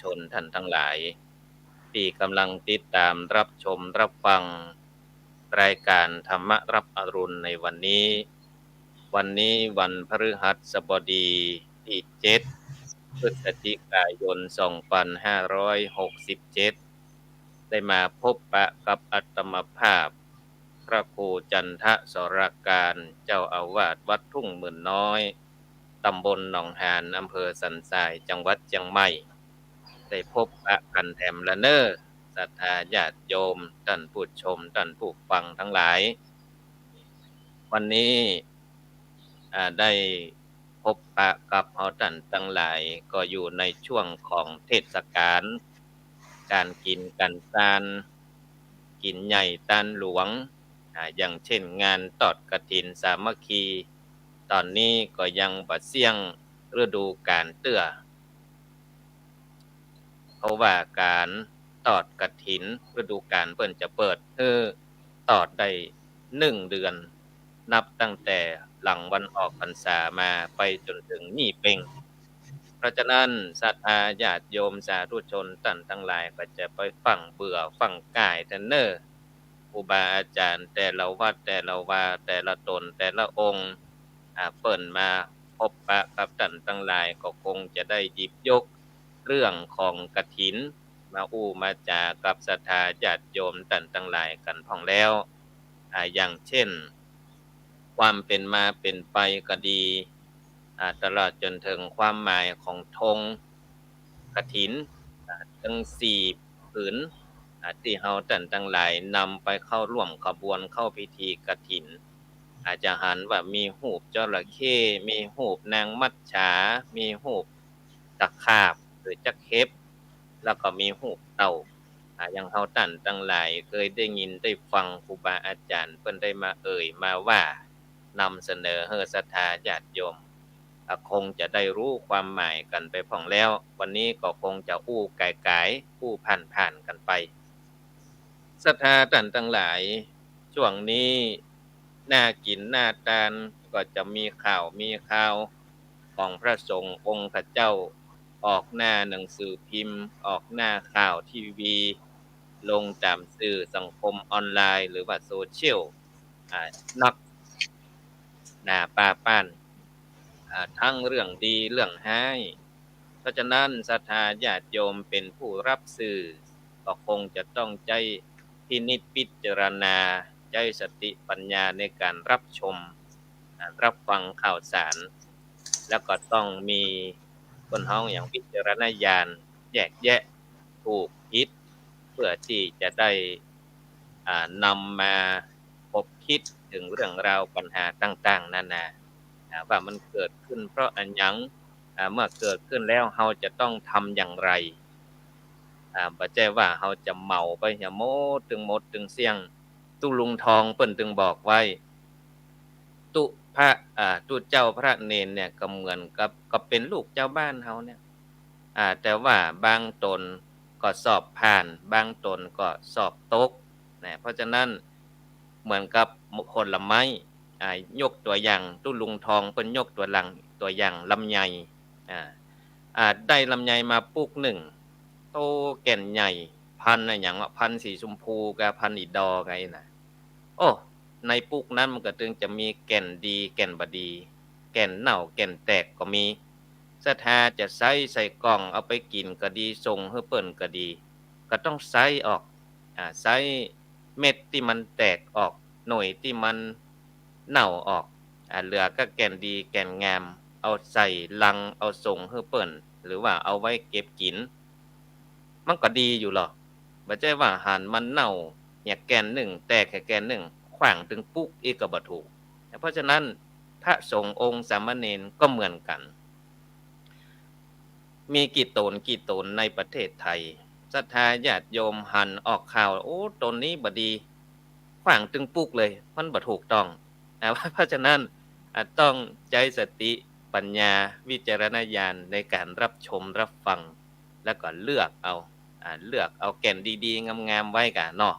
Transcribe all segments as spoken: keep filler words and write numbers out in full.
ชนต้านตังหลาย ตี้ก่ำลังติดต๋ามฮับชมฮับฟังรายก๋านธรรมะฮับอรุณในวันนี้ วันนี้วันพฤหัสบดีตี้เจ็ด พฤศจิกายน สองปันห้าร้อยหกสิบเจ็ด ได้มาพบปะกับอาตมาภาพ พระครูจันทสรการ เจ้าอาวาสวัดทุ่งหมื่นน้อย ตำบลหนองหาน อำเภอสันทราย จังหวัดเจียงใหม่ ได้พบปะกั๋นแถมละเน่อ ศรัทธาญาติโยม ต้านผู้ชม ต้านผู้ฟังตังหลาย วันนี้ อ่า ได้พบปะกับเฮาต้านตังหลาย ก็อยู่ในช่วงของเทศกาล ก๋านกิ๋นก๋านตาน กิ๋นใหญ่ตานหลวง อ่า อย่างเช่นงานทอดกฐินสามัคคี ต๋อนนี้ก็ยังบ่เสี้ยงฤดูก๋าลเตื้อ เพราะว่าก๋านทอดกฐินฤดูก๋าลเปิ้นจะเปิดหื้อทอดได้นึ่งเดือน นับตั้งแต่หลังวันออกพรรษามาไปจ๋นเถิงนี่เป๋ง เพราะฉะนั้นศรัทธาญาติโยมสาธุชนต้านตังหลายก็จะไปฟั่งเบื่อฟั่งก่ายเต๊อะเน่อ ครูบาอาจ๋ารย์แต่ละวัดแต่ละวา แต่ละต๋นแต่ละองค์ อ่า เปิ้นมาพบปะกับต้านตังหลาย ก็คงจะได้หยิบยกเรื่องของกฐินมาอู้มาจ๋ากับศรัทธาญาติโยมต้านตังหลายกั๋นพ่องแล้ว อ่า อย่างเช่น ความเป๋นมาเป๋นไปก็ดี อ่า ตลอดจ๋นเถิงความหมายของธงกฐิน อ่า ตึงสี่ผืน อ่า ตี้เฮาต้านตังหลายนำไปเข้าฮ่วมขบวนเข้าพิธีกฐิน อาจจะหันว่ามีฮูปจระเข้ มีฮูปนางมัจฉา มีฮูปตะขาบหรือจักเห็บ แล้วก็มีฮูปเต่า อ่า อย่างเฮาต้านตังหลายเกยได้ยินได้ฟังครูบาอาจ๋ารย์เปิ้นได้มาเอ่ยมาว่านำเสนอหื้อศรัทธาญาติโยม อ่า คงจะได้ฮู้ความหมายกั๋นไปพ่องแล้ว วันนี้ก็คงจะอู้ก๋ายๆ อู้ผ่านๆ กั๋นไป ศรัทธาต้านตังหลาย ช่วงนี้น่ากิ๋นน่าตาน ก็จะมีข่าวมีคาวของพระสงฆ์องค์ข้าเจ้า ออกหน้าหนังสือพิมพ์ ออกหน้าข่าวทีวี ลงต๋ามสื่อสังคมออนไลน์หรือว่าโซเชียล อ่า นักหนาปาป้าน อ่า ตึงเรื่องดีเรื่องฮ้าย เพราะฉะนั้นศรัทธาญาติโยมเป๋นผู้ฮับสื่อ ก็คงจะต้องใจ๊พินิจพิจารณา ใจ๊สติปัญญาในก๋านฮับชม อ่า ฮับฟังข่าวสาร แล้วก็ต้องมี เปิ้นฮ้องอย่างวิจารณญาณ แยกแยะถูกผิด เพื่อตี้จะได้ อ่า นำมาคบคิดเถิงเรื่องราวปัญหาต่างๆ นานา อ่า ว่ามันเกิดขึ้นเพราะอะหยัง อ่า เมื่อเกิดขึ้นแล้วเฮาจะต้องทำอย่างไร อ่า บ่ใจ้ว่าเฮาจะเหมาไปเหียหมดตึงหมดตึงเสี้ยง ตุ๊ลุงทองเปิ้นตึงบอกไว้ ตุ๊พระ อ่า ตุ๊เจ้าพระเณรเนี่ยก็เหมือนกับ ก็เป๋นลูกจาวบ้านเฮาเนี่ย อ่า แต่ว่าบางต๋นก็สอบผ่าน บางต๋นก็สอบตก นะ เพราะฉะนั้นเหมือนกับผลไม้ อ่า ยกตั๋วอย่าง ตุ๊ลุงทองเปิ้นยกตั๋วอย่าง ตั๋วอย่างลำไย อ่า อ่า ได้ลำไยมาปุ๊กนึ่ง โตแก่นใหญ่ พันธุ์อะหยังวะ พันธุ์สีชมพูกา พันธุ์อีดอกาอี้นะ โอ้ ในปุ๊กนั้นมันก็ตึงจะมีแก่นดีแก่นบ่ดี แก่นเน่าแก่นแตกก็มี ศรัทธาจะใซ้ใส่กล่องเอาไปกิ๋นก็ดี ส่งหื้อเปิ้นก็ดี ก็ต้องใซ้ออก อ่า ใซ้เม็ดตี้มันแตกออก หน่วยตี้มันเน่าออก อ่า เหลือก็แก่นดีแก่นงาม เอาใส่ลัง เอาส่งหื้อเปิ้น หรือว่าเอาไว้เก็บกิ๋น มันก็ดีอยู่หรอ บ่ใจ้ว่าหันมันเน่าเหียแก่นนึ่ง แตกเหียแก่นนึ่ง ขว้างตึงปุ๊กอีกก็บ่ถูก เพราะฉะนั้นพระสงฆ์องค์สามเณรก็เหมือนกั๋น มีกี่ต๋นกี่ต๋นในประเทศไทย ศรัทธาญาติโยมหันออกข่าว โอ้ ต๋นนี้บ่ดี ขว้างตึงปุ๊กเลย มันบ่ถูกต้อง อ่า เพราะฉะนั้น อ่า ต้องใจ๊สติปัญญาวิจารณญาณในก๋านฮับชมฮับฟัง แล้วก็เลือกเอา อ่า เลือกเอาแก่นดีๆ งามๆ ไว้ก่าเนาะ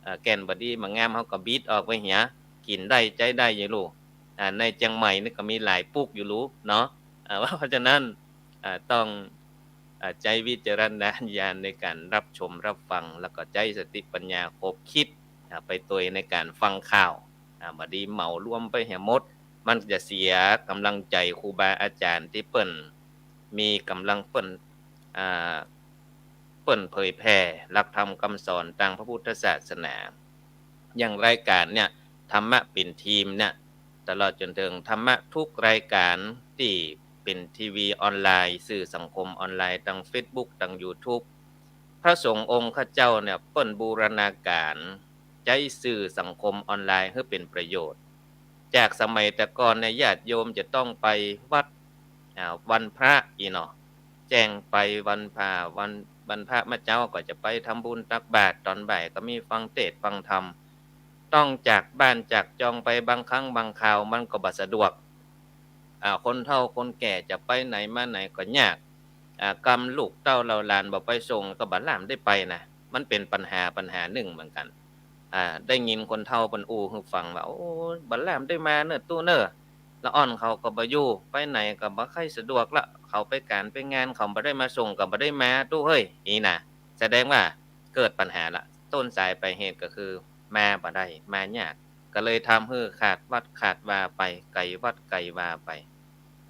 อ่า แก่นบ่ดีบ่งามเฮาก็บิดออกไปเหีย กิ๋นได้ใจ๊ได้อยู่หลู อ่า ในเจียงใหม่นี่ก็มีหลายปุ๊กอยู่หลูเนาะ อ่า เพราะฉะนั้น อ่า ต้อง อ่า ใจ๊วิจารณญาณในก๋านฮับชมฮับฟัง แล้วก็ใจ๊สติปัญญาขบคิด อ่า ไปตวยในก๋านฟังข่าว อ่า บ่ดีเหมารวมไปแหมหมด มันจะเสียก๋ำลังใจ๋ครูบาอาจ๋ารย์ตี้เปิ้นมีก๋ำลังเปิ้น อ่า เปิ้นเผยแผ่หลักธรรมกำสอนตางพระพุทธศาสนา อย่างรายก๋านเนี่ย ธรรมะเป๋นทีมเนี่ย ตลอดจ๋นเถิงธรรมะกู้รายก๋านตี้เป๋นทีวีออนไลน์ สื่อสังคมออนไลน์ ตางเฟซบุ๊ก ตางยูทูบ พระสงฆ์องค์ข้าเจ้าเนี่ย เปิ้นบูรณาก๋านใจ๊สื่อสังคมออนไลน์หื้อเป๋นประโยชน์ จากสมัยแต่ก่อนเนี่ย ญาติโยมจะต้องไปวัด อ่า วันพระอี้เนาะ แจ้งไปวันพระ วัน วันพระเมื่อเจ๊าก็จะไปทำบุญตักบาตร ต๋อนบ่ายก็มีฟังเทศน์ฟังธรรม ต้องจากบ้านจากจองไป บางครั้งบางคราวมันก็บ่สะดวก อ่า คนเฒ่าคนแก่จะไปไหนมาไหนก็ยาก อ่า กำลูกเต้าเหล่าหลานบ่ไปส่งก็บ่ลามได้ไปนะ มันเป๋นปัญหา ปัญหานึ่งเหมือนกั๋น อ่า ได้ยินคนเฒ่าเปิ้นอู้หื้อฟังว่า โอ้ บ่ลามได้มาเน่อตุ๊เน่อ ละอ่อนเขาก็บ่อยู่ ไปไหนก็บ่ใค่สะดวกละ เขาไปก๋านไปงาน เขาบ่ได้มาส่งก็บ่ได้มาตุ๊เฮ้ย อี้นะ แสดงว่าเกิดปัญหาละ ต้นสายปลายเหตุก็คือมาบ่ได้ มายาก ก็เลยทำหื้อขาดวัดขาดวาไป ไก๋วัดไก๋วาไป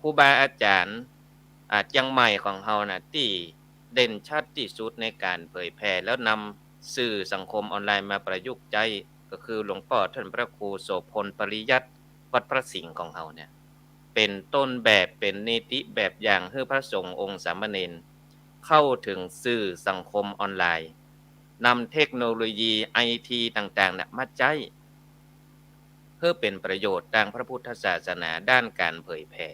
ครูบาอาจ๋ารย์ อ่า เจียงใหม่ของเฮาน่ะ ตี้เด่นชัดตี้สุดในก๋านเผยแผ่ แล้วนำสื่อสังคมออนไลน์มาประยุกต์ใจ๊ ก็คือหลวงป้อต้านพระครูโสภณปริยัติ วัดพระสิงห์ของเฮาเนี่ย เป๋นต้นแบบ เป๋นนิติแบบอย่างหื้อพระสงฆ์องค์สามเณรเข้าเถิงสื่อสังคมออนไลน์ นำเทคโนโลยีไอทีต่างๆ เนี่ยมาใจ๊ หื้อเป๋นประโยชน์ตางพระพุทธศาสนาด้านก๋านเผยแผ่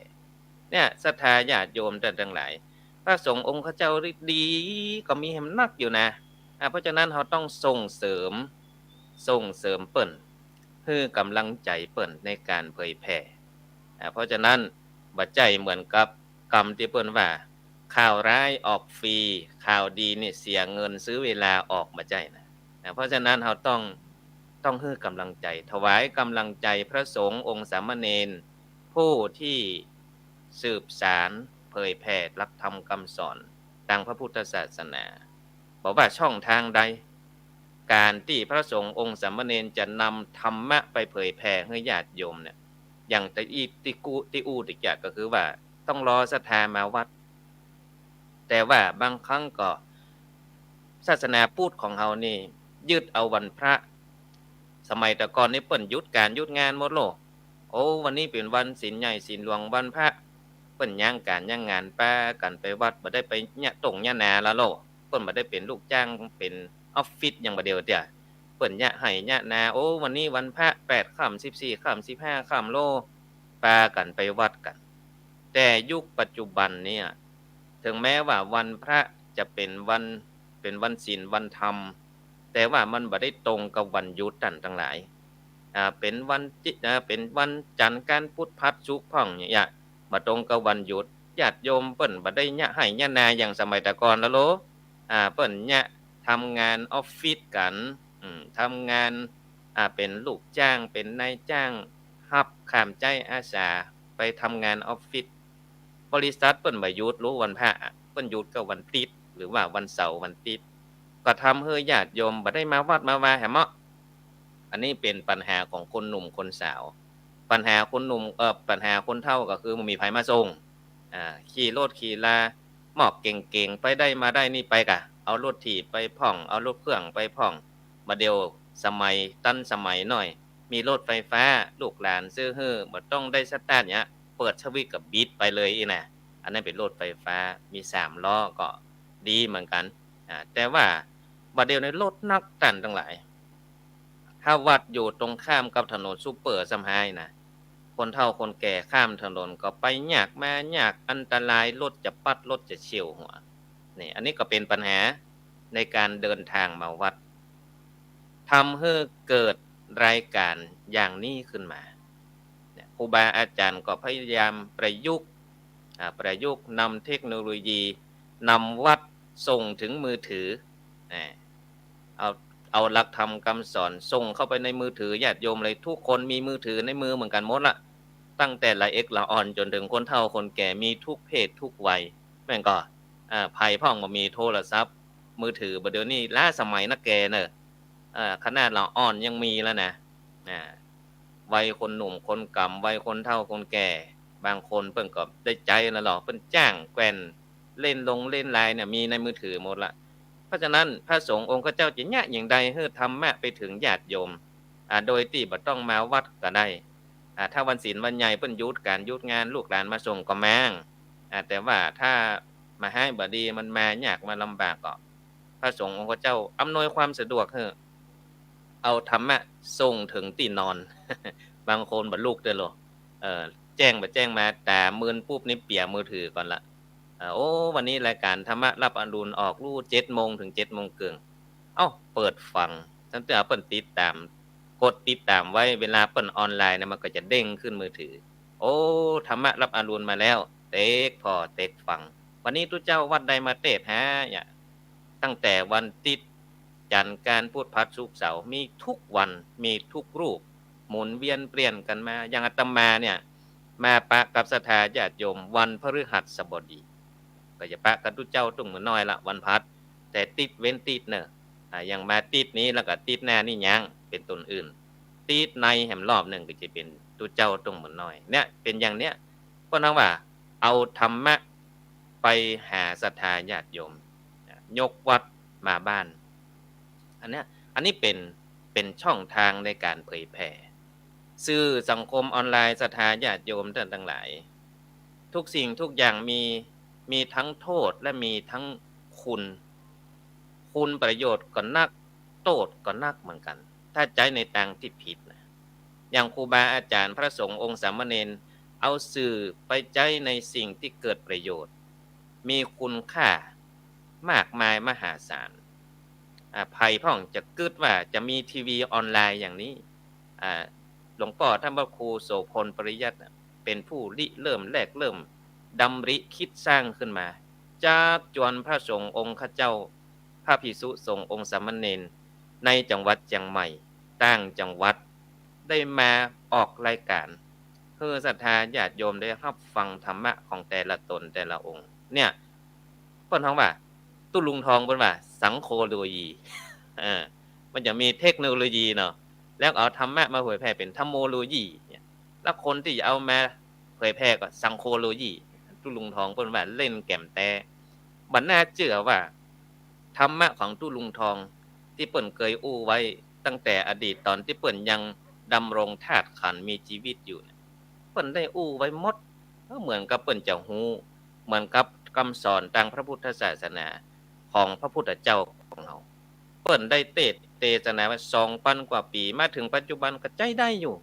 เนี่ย ศรัทธาญาติโยมต้านตังหลาย พระสงฆ์องค์ข้าเจ้าดีๆ ก็มีแหมนักอยู่นะ อ่า เพราะฉะนั้นเฮาต้องส่งเสริม ส่งเสริมเปิ้น หื้อก๋ำลังใจ๋เปิ้นในก๋านเผยแผ่ อ่า เพราะฉะนั้นบ่ใจ้เหมือนกับกำตี้เปิ้นว่า ข่าวร้ายออกฟรี ข่าวดีนี่เสียเงินซื้อเวลาออก บ่ใจ้นะ อ่า เพราะฉะนั้นเฮาต้อง ต้องหื้อก๋ำลังใจ๋ ถวายก๋ำลังใจ๋พระสงฆ์องค์สามเณร ผู้ตี้สืบสานเผยแผ่หลักธรรมกำสอนตางพระพุทธศาสนา บ่ว่าช่องตางใด ก๋านตี้พระสงฆ์องค์สามเณรจะนำธรรมะไปเผยแผ่หื้อญาติโยมเนี่ย อย่างตี้อี้ ตี้กู้ ตี้อู้ตะกี้ก็คือว่าต้องรอศรัทธามาวัด แต่ว่าบางครั้งก็ ศาสนาพุทธของเฮานี่ยึดเอาวันพระ สมัยแต่ก่อนนี่เปิ้นหยุดก๋านหยุดงานหมดโล โอ้ วันนี้เป๋นวันศีลใหญ่ศีลหลวงวันพระ เปิ้นยั้งก๋านยั้งงาน ปากั๋นไปวัด บ่ได้ไปเยียะต้งเยียะนาละโล เปิ้นบ่ได้เป๋นลูกจ้าง เป๋นออฟฟิศอย่างบ่าเดี่ยวเตี้ย เปิ้นเยียะไฮ่เยียะนา โอ้ วันนี้วันพระ แปดค่ำ สิบสี่ค่ำ สิบห้าค่ำโล ปากั๋นไปวัดกั๋น แต่ยุคปัจจุบันเนี่ย เถิงแม้ว่าวันพระจะเป๋นวัน เป๋นวันศีลวันธรรม แต่ว่ามันบ่ได้ตรงกับวันหยุดต้านตังหลาย อ่า เป๋นวันจิ อ่า เป๋นวันจันทร์ อังคาร พุธ พฤหัส ศุกร์พ่องเนี่ย บ่ตรงกับวันหยุด ญาติโยมเปิ้นบ่ได้เยียะไฮ่เยียะนาอย่างสมัยแต่ก่อนละโล อ่า เปิ้นเยียะทำงานออฟฟิศกั๋น อืม ทำงาน อ่า เป๋นลูกจ้าง เป๋นนายจ้าง ฮับข้ามใจ๊อาสาไปทำงานออฟฟิศ บริษัทเปิ้นบ่หยุดโลวันพระ เปิ้นหยุดก็วันติ๊ด หรือว่าวันเสาร์วันติ๊ด ก็ทำหื้อญาติโยมบ่ได้มาวัดมาวาแหมเมาะ อันนี้เป๋นปัญหาของคนหนุ่มคนสาว ปัญหาคนหนุ่ม เอ่อ ปัญหาคนเฒ่าก็คือบ่มีใผมาส่ง อ่า ขี่รถขี่ลา หมอกเก๋งๆ ไปได้มาได้นี่ไปก่ะ เอารถถีบไปพ่อง เอารถเครื่องไปพ่อง บ่าเดี่ยวสมัยตันสมัยหน้อย มีรถไฟฟ้า ลูกหลานซื้อหื้อ บ่ต้องได้สตาร์ทเนี่ย เปิดสวิตช์ก็บิดไปเลยอี้นะ อันนั้นเป๋นรถไฟฟ้า มีสามล้อก็ดีเหมือนกั๋น อ่า แต่ว่าบ่าเดี่ยวนี้รถนักต้านตังหลาย ถ้าวัดอยู่ตรงข้ามกับถนนซูเปอร์ซ้ำฮ้ายนะ คนเฒ่าคนแก่ข้ามถนนก็ไปยากมายาก อันตราย รถจะปัด รถจะเฉี่ยวหัว นี่ อันนี้ก็เป๋นปัญหาในก๋านเดินตางมาวัด ทำหื้อเกิดรายก๋านอย่างนี้ขึ้นมา เนี่ย ครูบาอาจ๋ารย์ก็พยายามประยุกต์ อ่า ประยุกต์นำเทคโนโลยี นำวัดส่งเถิงมือถือ อ่า เอา เอาหลักธรรมกำสอนส่งเข้าไปในมือถือญาติโยมเลย ทุกคนมีมือถือในมือเหมือนกั๋นหมดละ ตั้งแต่ละเอ็กละอ่อนจ๋นเถิงคนเฒ่าคนแก่ มีทุกเพศทุกวัย แม่นก่อ อ่า ใผพ่องบ่มีโทรศัพท์มือถือ บ่าเดี๋ยวนี้ล้าสมัยนักแก่เน่อ เอ่อ ขนาดละอ่อนยังมีแล้วนะ อ่า วัยคนหนุ่มคนก๋ำ วัยคนเฒ่าคนแก่ บางคนเปิ้นก็ได้ใจ๊แล้วลอ เปิ้นจ้างแกว่นเล่นลงเล่นไลน์เนี่ย มีในมือถือหมดละ เพราะฉะนั้นพระสงฆ์องค์ข้าเจ้าจะเยียะอย่างใดหื้อธรรมะไปถึงญาติโยม อ่า โดยตี้บ่ต้องมาวัดก็ได้ อ่า ถ้าวันศีลวันใหญ่เปิ้นหยุดก๋านหยุดงาน ลูกหลานมาส่งก็มา อ่า แต่ว่าถ้ามาฮ้ายบ่ดี มันมายากมาลำบากก็ พระสงฆ์องค์ข้าเจ้าอำนวยความสะดวกหื้อ เอาธรรมะส่งถึงตี้นอน บางคนบ่ลุกเตื้อลอ เอ่อ แจ้งไปแจ้งมา ต๋ามืนปุ๊บนี่เปียะมือถือก่อนละ เอ่อ โอ้ วันนี้รายการธรรมะรับอรุณออกลู่เจ็ดโมงถึงเจ็ดโมงเกิ่ง เอ้า เปิดฟัง ตั้งแต่เปิ้นติดต๋าม กดติดต๋ามไว้ เวลาเปิ้นออนไลน์นะ มันก็จะเด้งขึ้นมือถือ โอ้ ธรรมะรับอรุณมาแล้ว เต๊กผ่อเต๊กฟัง วันนี้ตุ๊เจ้าวัดใดมาเตสน์หา เนี่ย ตั้งแต่วันติ๊ด จันทร์อังคารพุธพฤหัสศุกร์เสาร์ มีทุกวัน มีทุกรูป หมุนเวียนเปลี่ยนกั๋นมา อย่างอาตมาเนี่ย มาปะกับศรัทธาญาติโยมวันพฤหัสบดี ก็จะปะกับตุ๊เจ้าตุ้งหมื่นน้อยละ วันพฤหัส แต่ติ๊ดเว้นติ๊ดเน่อ อ่า อย่างมาติ๊ดนี้แล้วก็ติ๊ดหน้านี่ยัง เป๋นต้นอื่น ติ๊ดในแหมรอบนึ่งก็จะเป๋นตุ๊เจ้าตุ้งหมื่นน้อย เนี่ย เป๋นอย่างเนี้ย เปิ้นฮ้องว่าเอาธรรมะไปหาศรัทธาญาติโยม ยกวัดมาบ้าน อันเนี้ย อันนี้เป๋น เป๋นช่องทางในก๋านเผยแผ่ สื่อสังคมออนไลน์ ศรัทธาญาติโยมต้านตังหลาย ทุกสิ่งทุกอย่างมี มีทั้งโต้ษและมีทั้งคุณ คุณประโยชน์ก็นัก โต้ษก็นักเหมือนกั๋น ถ้าใจ๊ในตางตี้ผิดนะ อย่างครูบาอาจ๋ารย์ พระสงฆ์องค์สามเณร เอาสื่อไปใจ๊ในสิ่งตี้เกิดประโยชน์ มีคุณค่ามากมายมหาศาล อ่า ใผพ่องจะกึ๊ดว่าจะมีทีวีออนไลน์อย่างนี้ อ่า หลวงป้อต้านพระครูโสภณปริยัติน่ะ เป๋นผู้ริเริ่มแรกเริ่ม ดำริคิดสร้างขึ้นมา จักจวนพระสงฆ์องค์ข้าเจ้า พระภิกษุสงฆ์องค์สามเณร ในจังหวัดเจียงใหม่ ต่างจังหวัด ได้มาออกรายก๋าน หื้อศรัทธาญาติโยมได้ฮับฟังธรรมะของแต่ละต๋นแต่ละองค์ เนี่ย เปิ้นฮ้องว่า ตุ๊ลุงทองเปิ้นว่าสังโคโลยี เออ มันจะมีเทคโนโลยีเนาะ แล้วเอาธรรมะมาเผยแผ่เป๋นธรรมโมโลยีเนี่ย แล้วคนตี้จะเอามาเผยแผ่ก็สังโคโลยี ตุ๊ลุงทองเปิ้นว่าเล่นแก่มแต๊ บ่น่าเจื้อว่า ธรรมะของตุ๊ลุงทองตี้เปิ้นเกยอู้ไว้ตั้งแต่อดีตต๋อนตี้เปิ้นยังดำรงธาตุขันธ์มีจีวิตอยู่เนี่ย เปิ้นได้อู้ไว้หมด ก็เหมือนกับเปิ้นจะฮู้ เหมือนกับกำสอนตางพระพุทธศาสนาของพระพุทธเจ้าของเฮา เปิ้นได้เตสน์เตสนาไว้สองปันกว่าปี๋ มาเถิงปัจจุบันก็ใจ๊ได้อยู่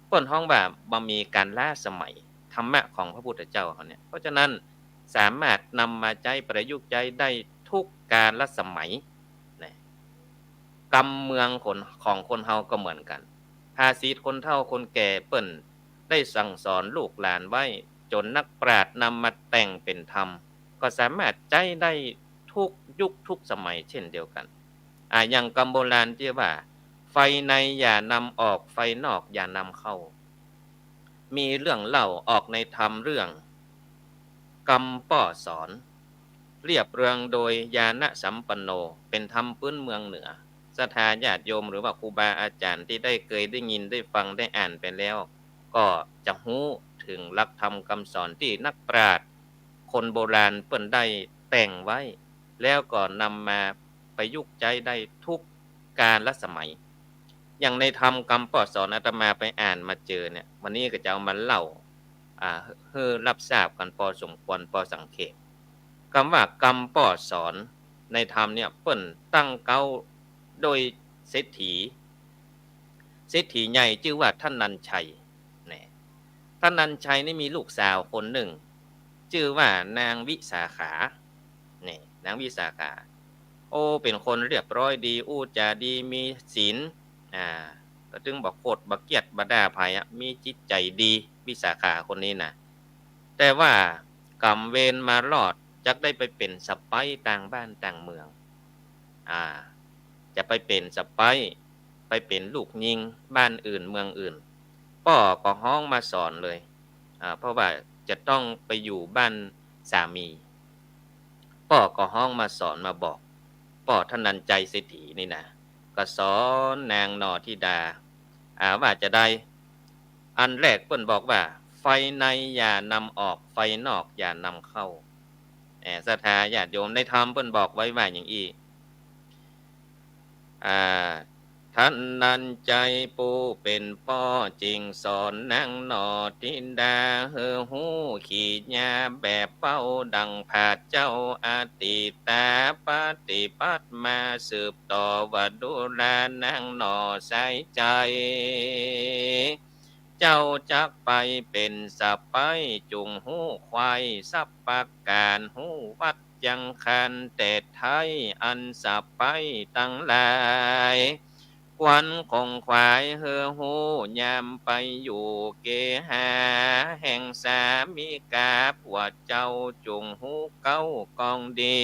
เปิ้นฮ้องว่าบ่มีก๋านล้าสมัย ธรรมะของพระพุทธเจ้าเฮาเนี่ย เพราะฉะนั้นสามารถนำมาใจ๊ประยุกต์ใจ๊ได้ทุกกาลสมัยนะ กำเมืองคน ของคนเฮาก็เหมือนกั๋น ภาษิตคนเฒ่าคนแก่เปิ้นได้สั่งสอนลูกหลานไว้ จ๋นนักปราชญ์นำมาแต่งเป๋นธรรม ก็สามารถใจ๊ได้ทุกยุคทุกสมัยเช่นเดียวกั๋น อ่า อย่างกำโบราณตี้ว่า ไฟในอย่านำออก ไฟนอกอย่านำเข้า มีเรื่องเล่าออกในธรรมเรื่อง กำป้อสอน เรียบเรียงโดยญาณสัมปันโน เป๋นธรรมปื๊นเมืองเหนือ ศรัทธาญาติโยมหรือว่าครูบาอาจ๋ารย์ตี้ได้เกยได้ยินได้ฟังได้อ่านไปแล้ว ก็จะฮู้เถิงหลักธรรมกำสอนตี้นักปราชญ์คนโบราณเปิ้นได้แต่งไว้ แล้วก็นำมาประยุกต์ใจ๊ได้ทุกกาลสมัย อย่างในธรรมกำป้อสอนอาตมาไปอ่านมาเจอเนี่ย วันนี้ก็จะเอามาเล่า อ่า หื้อรับทราบกั๋นปอสมควร ปอสังเขป กำว่ากำป้อสอนในธรรมเนี่ย เปิ้นตั้งเก๊าโดยเศรษฐี เศรษฐีใหญ่จื้อว่าธนัญชัย นี่ ธนัญชัยนี่มีลูกสาวคนนึ่ง จื้อว่านางวิสาขา นี่ นางวิสาขา โอ้ เป๋นคนเรียบร้อยดี อู้จ๋าดี มีศีล อ่า ก็ตึงบ่โขดบ่เคียดบ่ด่าใผอะ มีจิตใจ๋ดี วิสาขาคนนี้นะ แต่ว่ากำเวรมารอด จักได้ไปเป๋นสะใป๊ต่างบ้านต่างเมือง อ่า จะไปเป๋นสะใป๊ ไปเป๋นลูกญิงบ้านอื่นเมืองอื่น ป้อก็ฮ้องมาสอนเลย อ่า เพราะว่าจะต้องไปอยู่บ้านสามี ป้อก็ฮ้องมาสอนมาบอก ป้อธนัญชัยเศรษฐีนี่นะ ก็สอนนางหน่อธิดา อ่า ว่าจะใด อันแรกเปิ้นบอกว่า ไฟในอย่านำออก ไฟนอกอย่านำเข้า แหม ศรัทธาญาติโยม ในธรรมเปิ้นบอกไว้ว่าอย่างอี้ อ่า ธนัญชัยผู้เป๋นป้อจึงสอนนางหน่อธิดา หื้อฮู้ขีญาแบบเป้าดั่งผาดเจ้าอดีตาปฏิบัติมาสืบต่อว่า ดูรา นางหน่อสายใจ๋ เจ้าจักไปเป๋นสะใป๊๋ จุ่งฮู้ไขว่สัพพะก๋าน ฮู้วัดจังคารแต๊ไท้ อันสะใป๊๋ตังหลาย ควรขงขวายหื้อฮู้ยามไปอยู่เกหา แห่งสามิก๋าผัวเจ้า จุ่งฮู้เก๊ากองดี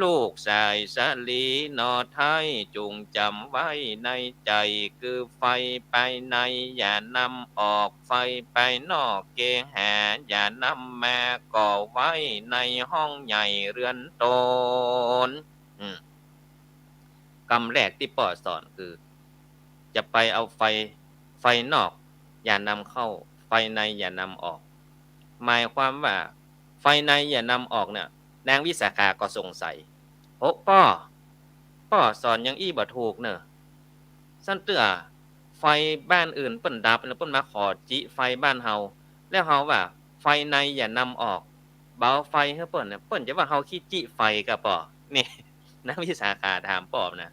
ลูกสายสะหลีหน่อไท้ จุ่งจ๋ำไว้ในใจ๋ คือไฟภายในอย่านำออก ไฟภายนอกเกหา อย่านำมาก่อไว้ในห้องใหญ่เฮือนตน อืม กำแรกตี้ป้อสอนคือ จะไปเอาไฟ ไฟนอกอย่านำเข้า ไฟในอย่านำออก หมายความว่า ไฟในอย่านำออกเนี่ย นางวิสาขาก็สงสัย โอ้ ป้อ ป้อสอนอย่างอี้บ่ถูกเน่อ สันเตื้อไฟบ้านอื่นเปิ้นดับแล้วเปิ้นมาขอจิไฟบ้านเฮา แล้วเฮาว่า ไฟในอย่านำออก บ่เอาไฟหื้อเปิ้นเนี่ย เปิ้นจะว่าเฮาขี้จิไฟก่ะป้อ นี่ นางวิสาขาถามป้อนะ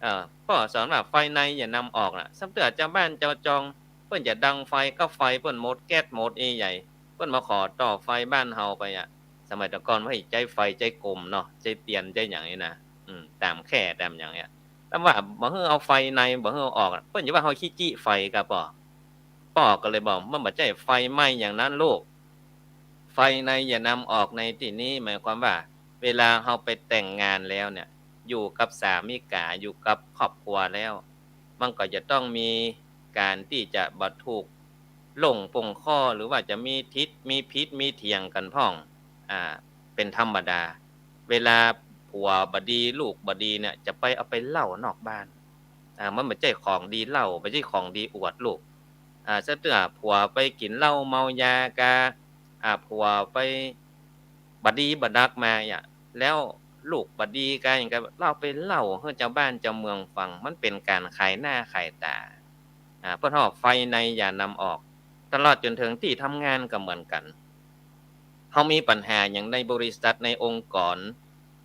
เออ ป้อสอนว่าไฟในอย่านำออกน่ะ สันเตื้อจาวบ้านจาวจอง เปิ้นจะดังไฟก็ไฟเปิ้นหมด แก๊สหมดอี้ใหญ่ เปิ้นมาขอต่อไฟบ้านเฮาไปอะ สมัยแต่ก่อนว่าใจ๊ไฟ ใจ๊กมเนาะ ใจ๊เตียน ใจ๊หยังนี่นะ อืม ต๋ามแค่ต๋ามหยังเนี่ย แต่ว่าบ่หื้อเอาไฟใน บ่หื้อเอาออกอะ เปิ้นจะว่าเฮาขี้จิไฟก่ะป้อ ป้อก็เลยบอก มันบ่ใจ้ไฟไหม้อย่างนั้นลูก ไฟในอย่านำออกในตี้นี้ หมายความว่า เวลาเฮาไปแต่งงานแล้วเนี่ย อยู่กับสามิก๋า อยู่กับครอบครัวแล้ว มันก็จะต้องมีก๋านตี้จะบ่ถูกลงปงข้อ หรือว่าจะมีถิด มีผิด มีเถียงกั๋นพ่อง อ่า เป๋นธรรมดา เวลาผัวบ่ดี ลูกบ่ดีเนี่ย จะไปเอาไปเล่านอกบ้าน อ่า มันบ่ใจ้ของดีเล่า บ่ใจ้ของดีอวดลูก อ่า สันเตื้อผัวไปกิ๋นเหล้าเมายาก่ะ อ่า ผัวไปบ่ดีบ่ดักมาอะ แล้วลูกบ่ดีก่ะ อย่างก่ะ เฮาไปเล่าหื้อจาวบ้านจาวเมืองฟัง มันเป๋นก๋านขายหน้าขายต๋า อ่า เปิ้นฮ้องไฟในอย่านำออก ตลอดจ๋นเถิงตี้ทำงานก็เหมือนกั๋น เฮามีปัญหาหยังในบริษัท ในองค์กร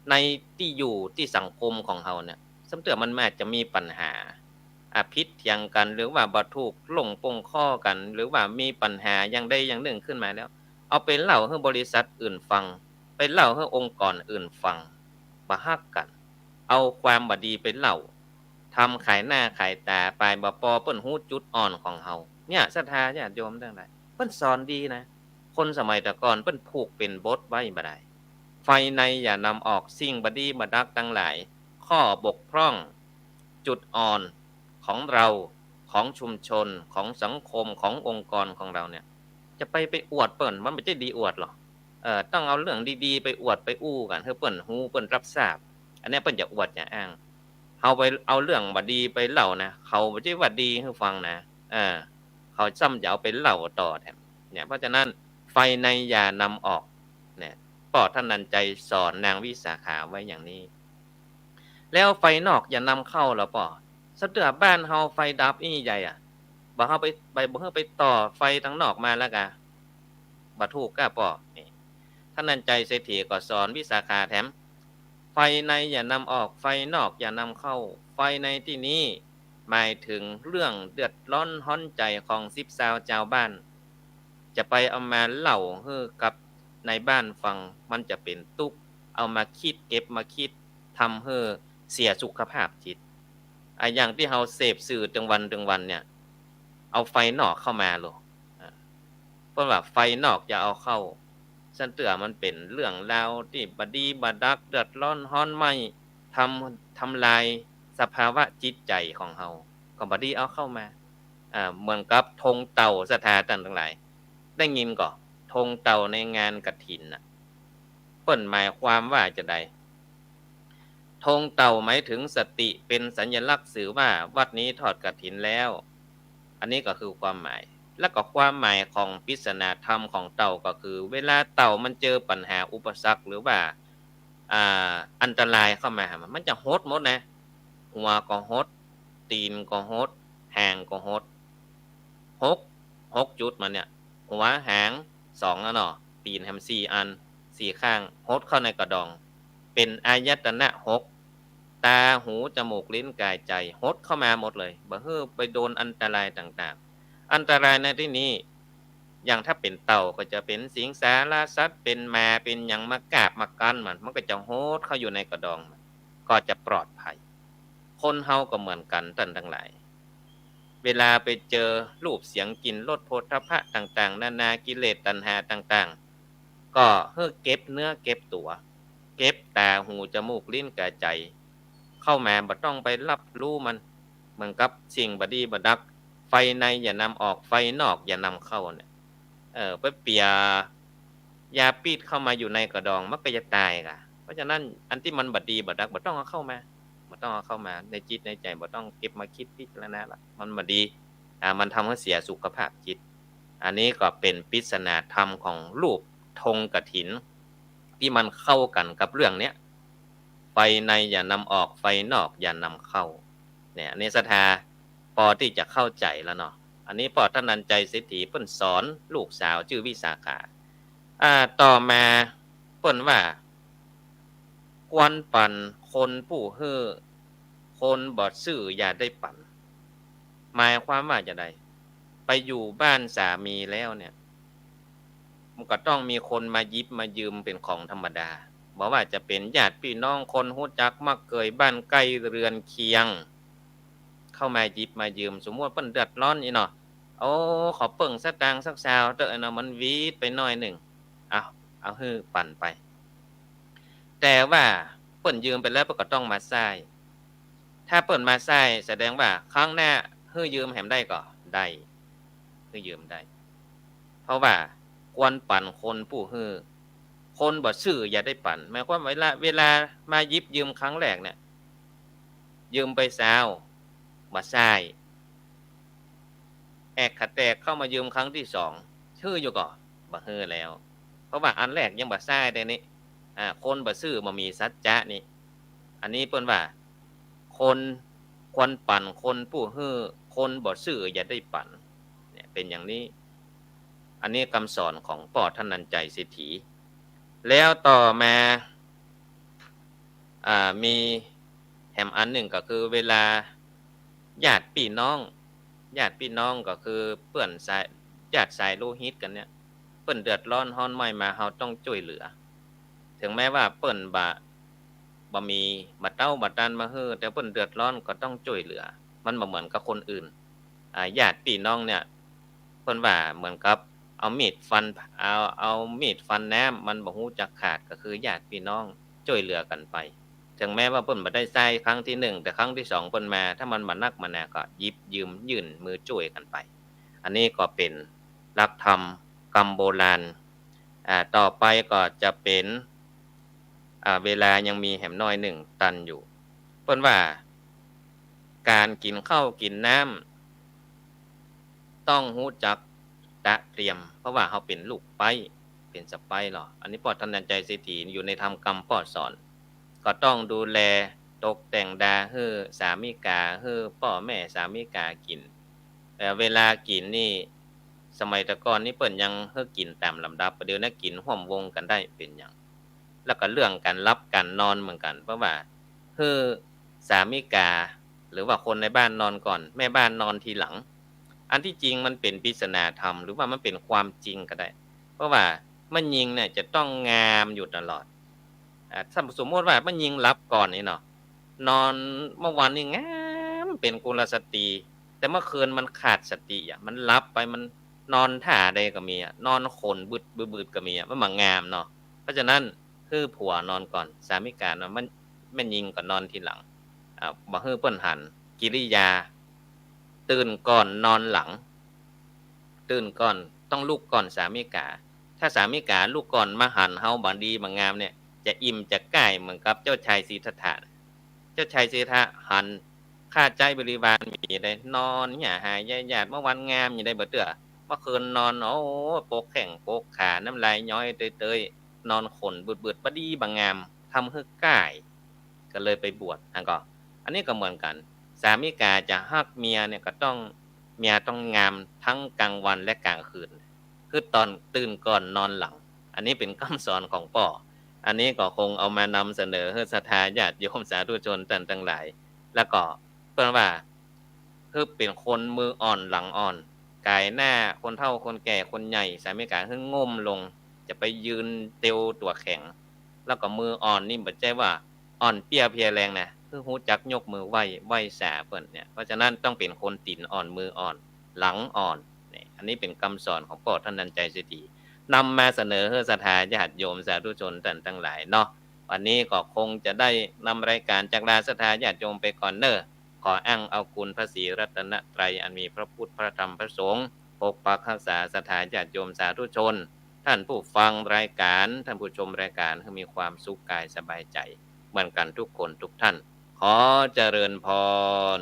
ในตี้อยู่ตี้สังคมของเฮาเนี่ย สันเตื้อมันอาจจะมีปัญหา อ่า ผิดเถียงกั๋น หรือว่าบ่ถูกลงปงข้อกั๋น หรือว่ามีปัญหาอย่างใดอย่างนึ่งขึ้นมาแล้ว เอาไปเล่าหื้อบริษัทอื่นฟัง ไปเล่าหื้อองค์กรอื่นฟัง บ่ฮักกั๋น เอาความบ่ดีไปเล่า ทำขายหน้าขายต๋า ปายบ่ปอเปิ้นฮู้จุดอ่อนของเฮา เนี่ย ศรัทธาญาติโยมตังหลาย เปิ้นสอนดีนะ คนสมัยแต่ก่อนเปิ้นผูกเป๋นบทไว้บ่ดาย ไฟในอย่านำออก สิ่งบ่ดีบ่ดักตังหลาย ข้อบกพร่อง จุดอ่อนของเรา ของชุมชน ของสังคม ขององค์กรของเราเนี่ย จะไป ไปอวดเปิ้น มันบ่ใจ้ดีอวดหรอก เอ่อ ต้องเอาเรื่องดีๆ ไปอวดไปอู้กั๋น หื้อเปิ้นฮู้ เปิ้นรับทราบ อันเนี้ยเปิ้นจะอวดจะอ้าง เฮาไปเอาเรื่องบ่ดีไปเล่านะ เขาบ่ใจ้ว่าดีหื้อฟังนะ เออ เขาซ้ำจะเอาไปเล่าต่อแถม เนี่ย เพราะฉะนั้นไฟในอย่านำออก เนี่ย ป้อธนัญชัยสอนนางวิสาขาไว้อย่างนี้ แล้วไฟนอกอย่านำเข้าเหรอป้อ สันเตื้อบ้านเฮาไฟดับอี้ใหญ่อะ บ่หื้อไป ไป บ่หื้อไปต่อไฟตังนอกมาแล้วก่ะ บ่ถูกก่ะป้อ นี่ ธนัญชัยเศรษฐีก็สอนวิสาขาแถม ไฟในอย่านำออก ไฟนอกอย่านำเข้า ไฟในตี้นี้หมายเถิงเรื่องเดือดร้อนฮ้อนใจ๋ของสิบซาวจาวบ้าน จะไปเอามาเล่าหื้อกับนายบ้านฟัง มันจะเป๋นตุ๊กข์ เอามาคิด เก็บมาคิด ทำหื้อเสียสุขภาพจิต อ่ะ อย่างตี้เฮาเสพสื่อตึงวันตึงวันเนี่ย เอาไฟนอกเข้ามาโลด อ่ะ เปิ้นว่าไฟนอกอย่าเอาเข้า สันเตื้อมันเป๋นเรื่องราวตี้บ่ดีบ่ดัก เดือดร้อนฮ้อนไหม้ ทำ ทำลายสภาวะจิตใจ๋ของเฮา ก็บ่ดีเอาเข้ามา อ่า เหมือนกับธงเต่า ศรัทธาตังหลาย ได้ยินก่อ ธงเต่าในงานกฐินน่ะ เปิ้นหมายความว่าจาใด ธงเต่าหมายถึงสติ เป็นสัญลักษณ์สื่อว่าวัดนี้ทอดกฐินแล้ว อันนี้ก็คือความหมาย และก็ความหมายของปริศนาธรรมของเต่าก็คือ เวลาเต่ามันเจอปัญหาอุปสรรคหรือว่า อ่า อันตรายเข้ามา มันจะหดหมดนะ หัวก็หด ตี๋นก็หด หางก็หด หก หกจุดมันเนี่ย หัว หาง สอง แล้วเนาะ ตี๋นแหมสี่อัน สี่ข้าง หดเข้าในกระดอง เป๋นอายตนะหก ตา หู จมูก ลิ้น กาย ใจ๋ หดเข้ามาหมดเลย บ่หื้อไปโดนอันตรายต่างๆ อันตรายในตี้นี้ อย่างถ้าเป๋นเต่าก็จะเป๋นสิงสารสัตว์ เป๋นหมา เป๋นหยังมากาบมากั๊นมัน มันก็จะหดเข้าอยู่ในกระดองมัน ก็จะปลอดภัย คนเฮาก็เหมือนกั๋นต้านตังหลาย เวลาไปเจอรูปเสียงกลิ่นรสโผฏฐัพพะต่างๆ นานากิเลสตัณหาต่างๆ ก็หื้อเก็บเนื้อเก็บตั๋ว เก็บตา หู จมูก ลิ้น กาย ใจ๋ เข้ามา บ่ต้องไปฮับฮู้มัน เหมือนกับสิ่งบ่ดีบ่ดัก ไฟในอย่านำออก ไฟนอกอย่านำเข้าเนี่ย เออ ไปเปียยาพิษเข้ามาอยู่ในกระดอง มันก็จะต๋ายก่ะ เพราะฉะนั้นอันตี้มันบ่ดีบ่ดัก บ่ต้องเอาเข้ามา บ่ต้องเอาเข้ามา ในจิตในใจ๋ บ่ต้องเก็บมาคิดพิจารณาละ มันบ่ดี อ่า มันทำหื้อเสียสุขภาพจิต อันนี้ก็เป๋นปริศนาธรรมของรูปธงกฐิน ตี้มันเข้ากั๋นกับเรื่องเนี้ย ไฟในอย่านำออก ไฟนอกอย่านำเข้า เนี่ย อันนี้ศรัทธาปอตี้จะเข้าใจ๋แล้วเนาะ อันนี้ป้อธนัญชัยเศรษฐีเปิ้นสอนลูกสาวจื้อวิสาขา อ่า ต่อมาเปิ้นว่า ควรปั๋นคนผู้หื้อ คนบ่ซื่ออย่าได้ปั๋น หมายความว่าจาใด ไปอยู่บ้านสามีแล้วเนี่ย มันก็ต้องมีคนมาหยิบมายืมเป๋นของธรรมดา บ่ว่าจะเป๋นญาติปี้น้อง คนฮู้จักมักเกย บ้านใก้เรือนเคียง เข้ามาหยิบมายืม สมมุติเปิ้นเดือดร้อนนี่เนาะ โอ้ ขอเปิ้งสตางค์สักซาวเต๊อะเนาะ มันวีดไปหน้อยนึ่ง เอา เอาหื้อปั๋นไป แต่ว่าเปิ้นยืมไปแล้วเปิ้นก็ต้องมาใซ้ ถ้าเปิ้นมาใซ้แสดงว่าครั้งหน้าหื้อยืมแหมได้ก่อ ได้ หื้อยืมได้ เพราะว่าควรปั๋นคนผู้หื้อ คนบ่ซื่ออย่าได้ปั๋น หมายความว่าเวลา เวลามาหยิบยืมครั้งแรกเนี่ย ยืมไปซาว บ่ใซ้ แอกขะแตกเข้ามายืมครั้งตี้สอง หื้ออยู่ก่อ บ่หื้อแล้ว เพราะว่าอันแรกยังบ่ใซ้ได้นี่ อ่า คนบ่ซื่อบ่มีสัจจะนี่ อันนี้เปิ้นว่า คน ควรปั๋นคนผู้หื้อ คนบ่ซื่ออย่าได้ปั๋น เนี่ย เป๋นอย่างนี้ อันนี้กำสอนของป้อธนัญชัยเศรษฐี แล้วต่อมา อ่า มีแหมอันนึ่งก็คือเวลาญาติปี้น้อง ญาติปี้น้องก็คือเปื้อนสาย ญาติสายโลหิตกั๋นเนี่ย เปิ้นเดือดร้อนฮ้อนไหม้มา เฮาต้องจ้วยเหลือ เถิงแม้ว่าเปิ้นบ่ บ่มี บ่เต๊าบ่ตันมาหื้อ แต่เปิ้นเดือดร้อนก็ต้องจ้วยเหลือ มันบ่เหมือนกับคนอื่น อ่า ญาติปี้น้องเนี่ย เปิ้นว่าเหมือนกับเอามีดฟัน เอา เอามีดฟันน้ำ มันบ่ฮู้จักขาด ก็คือญาติปี้น้องจ้วยเหลือกั๋นไป เถิงแม้ว่าเปิ้นบ่ได้ใซ้ครั้งตี้นึ่ง แต่ครั้งตี้สองเปิ้นมา ถ้ามันบ่นักบ่หนาก็หยิบยืมยื่นมือจ้วยกั๋นไป อันนี้ก็เป๋นหลักธรรมกำโบราณ อ่า ต่อไปก็จะเป๋น อ่า เวลายังมีแหมหน้อยนึ่งตันอยู่ เปิ้นว่า ก๋านกิ๋นข้าวกิ๋นน้ำ ต้องฮู้จักตระเตรียม เพราะว่าเฮาเป๋นลูกใป๊ เป๋นสะใป๊ลอ อันนี้ป้อธนัญชัยเศรษฐีอยู่ในธรรมกำป้อสอน ก็ต้องดูแลตกแต่งดาหื้อสามิกา หื้อป้อแม่สามิกากิ๋น เอ่อ เวลากิ๋นนี่ สมัยแต่ก่อนนี่เปิ้นยังหื้อกิ๋นต๋ามลำดับ เดี๋ยวนี้กิ๋นฮ่วมวงกั๋นได้เป๋นอย่าง แล้วก็เรื่องก๋านหลับก๋านนอนเหมือนกั๋น เพราะว่าหื้อสามิกา หรือว่าคนในบ้านนอนก่อน แม่บ้านนอนทีหลัง อันตี้จริงมันเป๋นปริศนาธรรม หรือว่ามันเป๋นความจริงก็ได้ เพราะว่าแม่ญิงเนี่ยจะต้องงามอยู่ตลอด อ่า ถ้าสมมุติว่าแม่ญิงหลับก่อนนี่เนาะ นอนเมื่อวานนี่งามเป๋นกุลสตรี แต่เมื่อคืนมันขาดสติอะ มันหลับไป มันนอนท่าใดก็มีอะ นอนขนบึดบึดก็มีอะ มันบ่งามเนาะ เพราะฉะนั้นหื้อผัวนอนก่อน สามิกานอน มัน แม่ญิงก็นอนทีหลัง อ่า บ่หื้อเปิ้นหัน กิริยา ตื่นก่อนนอนหลัง ตื่นก่อน ต้องลุกก่อนสามิกา ถ้าสามิก๋าลูกก่อนมาหันเฮาบ่ดีบ่งามเนี่ย จะอิ่มจะก้ายเหมือนกับเจ้าชายสิทธัตถะ เจ้าชายสิทธัตถะหัน ข้าใจ๊บริวารมีได้นอนเหียหาใยหยาด เมื่อวันงามอยู่ได้บ่เตื้อ เมื่อคืนนอน โอ้ ปกแข้งปกขา น้ำลายย้อยเตยๆ นอนขนบึดๆ บ่ดีบ่งาม ทำหื้อก้าย ก็เลยไปบวช อันก็ อันนี้ก็เหมือนกัน สามิก๋าจะฮักเมียเนี่ยก็ต้อง เมียต้องงามทั้งกลางวันและกลางคืน คือต๋อนตื่นก่อนนอนหลัง อันนี้เป๋นกำสอนของป้อ อันนี้ก็คงเอามานำเสนอหื้อศรัทธาญาติโยมสาธุชนต้านตังหลาย แล้วก็เปิ้นว่า คือเป๋นคนมืออ่อนหลังอ่อน ก๋ายหน้าคนเฒ่าคนแก่คนใหญ่ สามิก๋าหื้องุ่มลง จะไปยืนเตียวตั๋วแข็ง แล้วก็มืออ่อนนี่บ่ใจ้ว่าอ่อนเปี้ยเพลียแรงนะ คือฮู้จักยกมือไหว้ ไหว้สาเปิ้นเนี่ย เพราะฉะนั้นต้องเป๋นคนตี๋นอ่อนมืออ่อนหลังอ่อน นี่ อันนี้เป๋นกำสอนของป้อท่านนันทชัยเศรษฐี นำมาเสนอหื้อศรัทธาญาติโยมสาธุชนต้านตังหลายเนาะ วันนี้ก็คงจะได้นำรายก๋านจากลาศรัทธาญาติโยมไปก่อนเน่อ ขออ้างเอาคุณพระศรีรัตนตรัยอันมีพระพุทธพระธรรมพระสงฆ์ ปกปักฮักษาศรัทธาญาติโยมสาธุชน ท่านผู้ฟังรายก๋าน ท่านผู้ชมรายก๋าน หื้อมีความสุขกายสบายใจ๋เหมือนกั๋นทุกคนทุกท่าน ขอเจริญพร